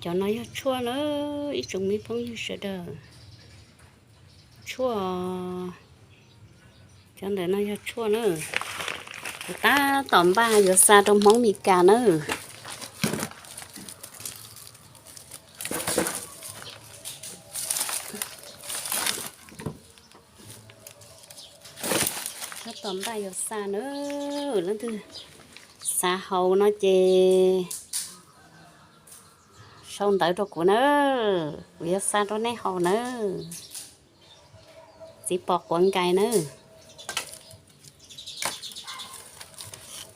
Cov no yog tshuaj na, ib tsoom me phooj ywg sawv daws. Tshuaj, cov ntawm no yog tshuaj na. Kuv tab tom npaj yuav xa rau Hmoob Mes Kas na. Tab tom npaj yuav xa na, leej twg xav haus no ces sau ntawv rau kuv na, kuv yuav xa rau nej haus na. Txiv Pom Quav Nkais na.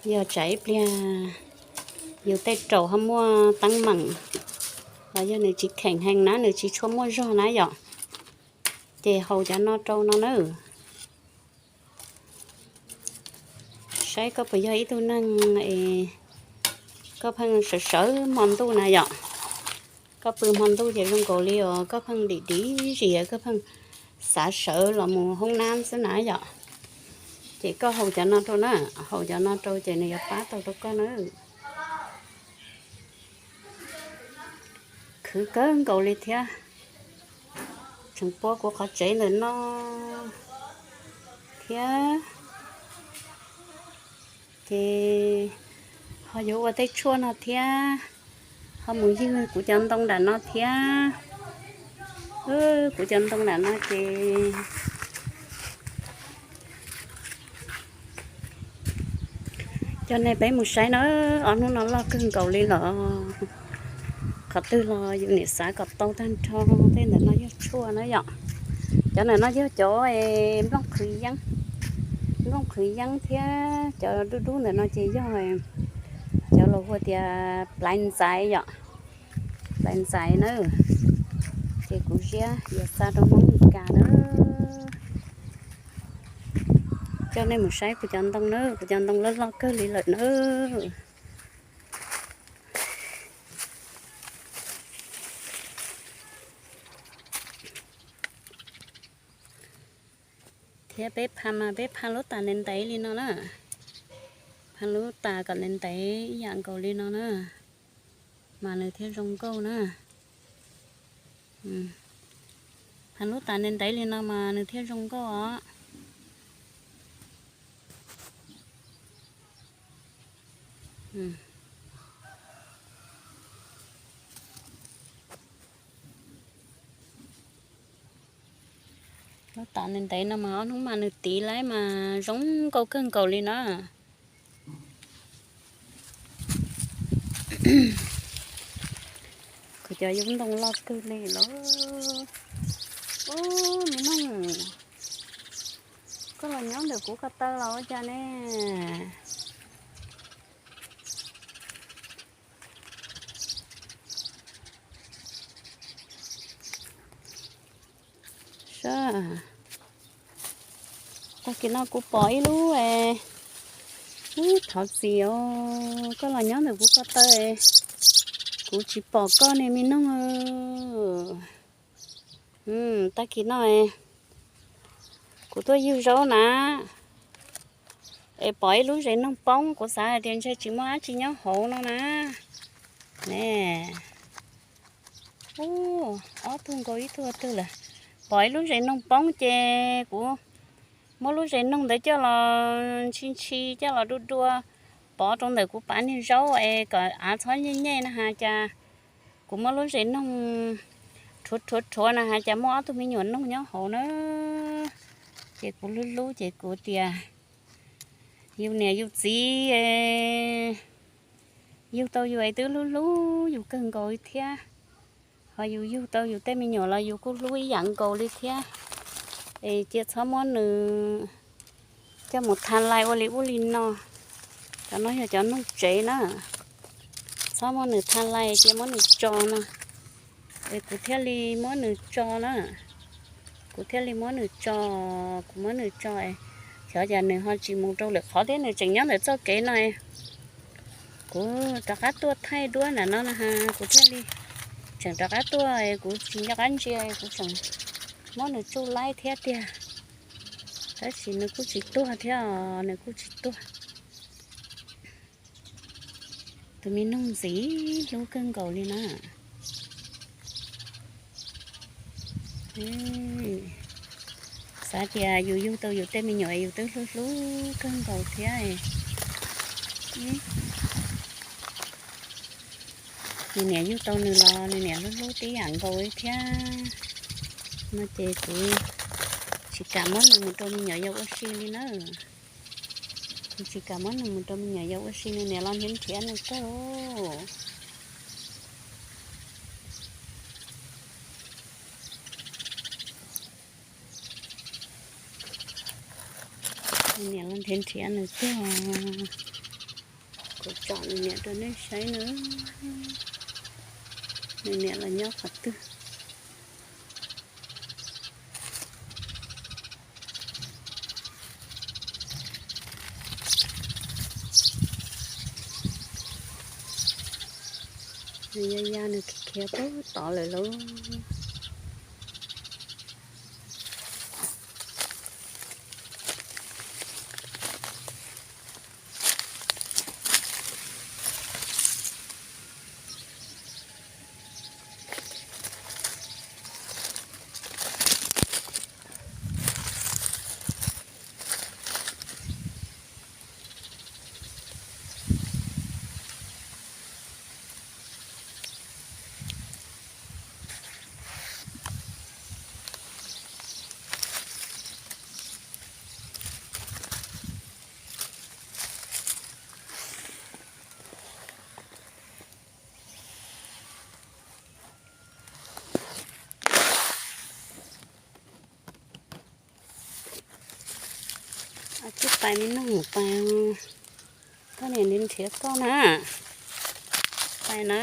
Yog tsam ib pliag yus tej raum ho muaj teeb meem los yog nws tsis kheem heev na, nws tsis tshua muaj zog na yom, ces haus cov no rau no na. Saib koj puas yog ib tug neeg es koj pheej sawv sawv hmo ntuj na yom. Koj pw hmo ntuj ces zoo nkaus li os koj pheej dim dim zis, koj pheej xav sawv los mus hoob nab xwb na yom. Ces koj haus cov no rau na, haus cov no rau ces nws yuav pab tau rau koj na. Khwv kawg nkaus li thiab. Tseem pua kuv qhov tsev ntawm no thiab. Ces ho yuav ua tej tshuaj no thiab, ho mus ywg kuv cov ntoo nram no thiab. Kuv cov ntoo nram no ces coj nej peb mus saib na, ob hnub no loj kawg nkaus li los qhov twg los yus niam xav kom tau tag nrho. Tej ntawm no yog tshuaj na yom. Cov ntawm no yog cov nplooj qhwv yeeb, nplooj qhwv yeeb thiab cov dub dub ntawm no ces yog cov los hu tias plaiv ntxaiv yom, plaiv ntxaiv na. Ces kuv ziab yuav xa rau Hmoob Mes Kas na. Coj nej mus saib kuv cov ntoo na, kuv cov ntoo loj loj kawg li lawm na. Thiab peb pha mas peb pha lub tas ntev ntev li no na, pha lub tas kom ntev ntev ib yam nkaus li no na, mas nws thiaj zoo nkauj na. Pha lub tas ntev ntev li no mas nws thiaj zoo nkauj os. Lub tas ntev ntev no mas ob hnub mas nws tiv lawm mas zoo nkauj kawg nkaus li na. Kuv cov yub ntoo loj kawg li los. Ub, me noog, koj los nyob ntawm kuv ko taw los ua cas ne? Sab, tag kis no kuv pom ib lub, ub, thov txim os, koj los nyob ntawm kuv ko taw, kuv tsis pom koj ne me noog. Tag kis no kuv tuaj ywg zaub na, es pom ib lub zes noog poob, kuv xav hais tias ntshe tsis muaj dab tsi nyob hauv no na. Ne, ub, ob tug nkaus ib tug twg lawm. Pom ib lub zes noog poob ces kuv muab lub zes noog ntawd coj los ntshi ntshi coj los dua dua, pov rau ntawm kuv pas niag zaub es kom av txhob nyej nyej no has cas kuv muab lub zes noog rhuav rhuav rhuav no has cas muaj ob tug me nyuam noog nyob hauv na. Ces kuv hlub hlub ces kuv tias yus niam yus txiv yug tau yus es twb hlub hlub yus kawg nkaus li thiab. Ho yus yug tau yus tej me nyuam los yus kuj hlub ib yam nkaus li thiab. Es cia txhob muab nws coj mus tha lais ua li ub li no. Cov no yog cov noog tsev na. Txhob muab nws tha lais, cia muab nws tso no. Es kuv thiaj li muab nws tso na. Kuv thiaj li muab nws tso, kuv muab nws tso, xyov cas nws ho tsis mus rau lwm qhov thiab, nws tseem nyob ntawm txoj kev no. Kuv rov qab tuaj thaij duab ntawm no na has, kuv thiaj li tseem rov qab tuaj, kuv tsis nco qab ntsia, kuv tseem muab nws tsuj laib thiab tiag. Tab sis nws kuj tsis tuag thiab, nws kuj tsis tuag. Tus me noog ntxim hlub kawg nkaus li na. Xav tias yus yug tau yus tej me nyuam yus twb hlub hlub kawg nkaus thiab. Nws niam yug tau nws los nws niam hlub hlub tib yam nkaus li thiab. No ces kuv tsis kam muab nws mus rau me nyuam yaus ua si li na. Kuv tsis kam muab nws mus rau me nyuam yaus ua si, nws niam los nrhiav nrhiav nws kawg. Nws niam los nrhiav nrhiav nws kawg. Kuv tsom nws niam rau nej saib na. Nws niam los nyob qhov twg? Nws ya ya nws khiav khiav pub tod lawm lauj. Tsis pais me noog pais, koj niam nrhiav koj na, pais na.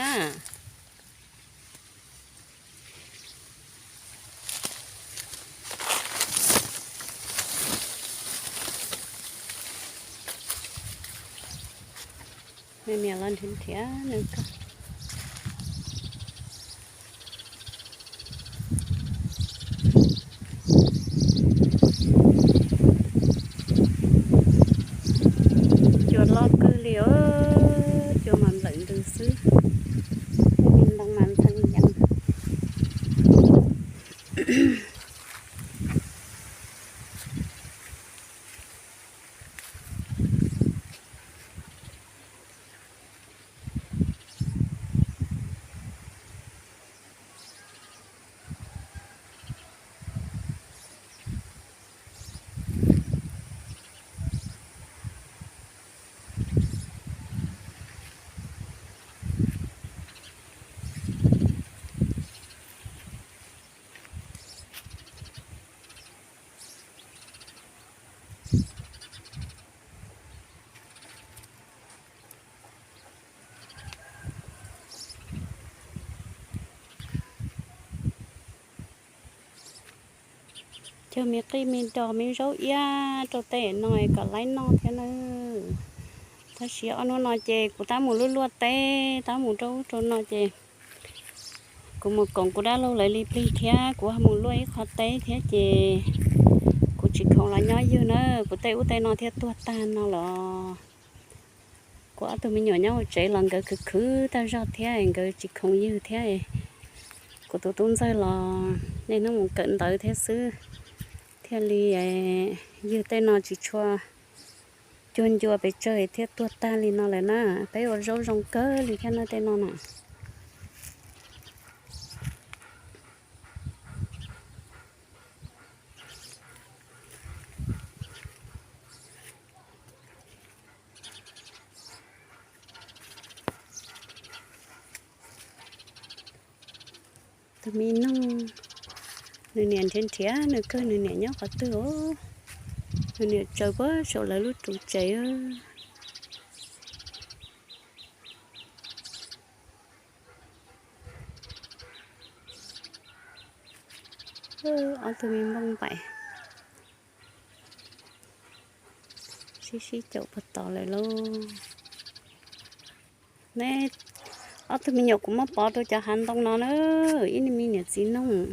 Nws niam los nrhiav nrhiav nws kawg. Cua loj kawg li os, cua mas nplawm ntws xwb. Tej me ntoo mas ntxhee yees. Cog me qij me dos me zaub iab rau tej no kom laib noj thiab na. Tab sis ob hnub no ces kuv tab mus luaj luaj teb, tab mus rau ub rau no ces kuv mus koom kuv dab laug lawv li plig thiab kuv ho mus luaj ib qho teb thiab ces kuv tsis khoom los nyob ywg na, kuv tej ub tej no thiaj tuag tag no los. Kuv ob tug me nyuam nyob hauv tsev los nkawd khwv khwv tag zog thiab nkawd tsis khoom ywg thiab. Kuv tus tub ntxawg los niaj hnub mus kawm ntawv thiab xwb, thiaj li ywg tej no tsis tshua cuag ncua pes tsawg thiaj tuag tag li no lawm na. Peb ua zaub zoo kawg li thiab na tej no na. Tus me noog, nws niam nrhiav nrhiav nws kawg, nws niam nyob qhov twg os? Nws niam tsaws puag saum lawv lub tsev. Ob tug me npauj npaim sib sib caum puag tod lawm lauj. Neb ob tug me nyuam kuv muab pov rau cov hav ntoo no na, ib me niam txiv noog.